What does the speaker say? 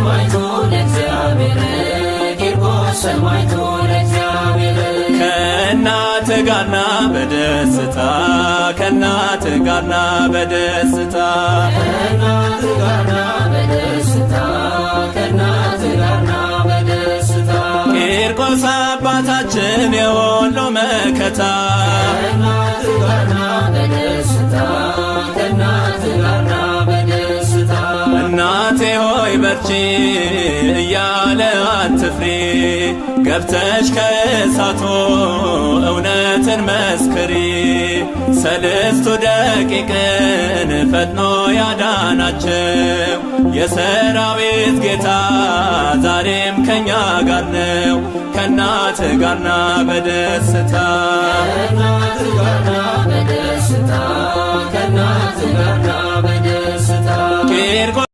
ሰማዕቱ ለእግዚአብሔር፣ ቂርቆስ ሰማዕቱ ለእግዚአብሔር። ከእናት ጋርና በደስታ፣ ከእናት ጋርና በደስታ፣ ከእናት ጋርና በደስታ፣ ከእናት ጋርና በደስታ። ቂርቆስ አባታችን የወሎ መከታ፣ ከእናት ጋርና በደስታ፣ ከእናት ጋርና በደስታ። እናቴ ሆይ በርቺ እያለ አትፍሪ፣ ገብተሽ ከእሳቱ እውነትን መስክሪ። ሰለስቱ ደቂቅን ፈጥኖ ያዳናቸው የሰራዊት ጌታ ዛሬም ከኛ ጋር ነው። ከእናት ጋርና በደስታ፣ ከእናት ጋርና በደስታ፣ ከእናት ጋርና በደስታ። ቂርቆስ።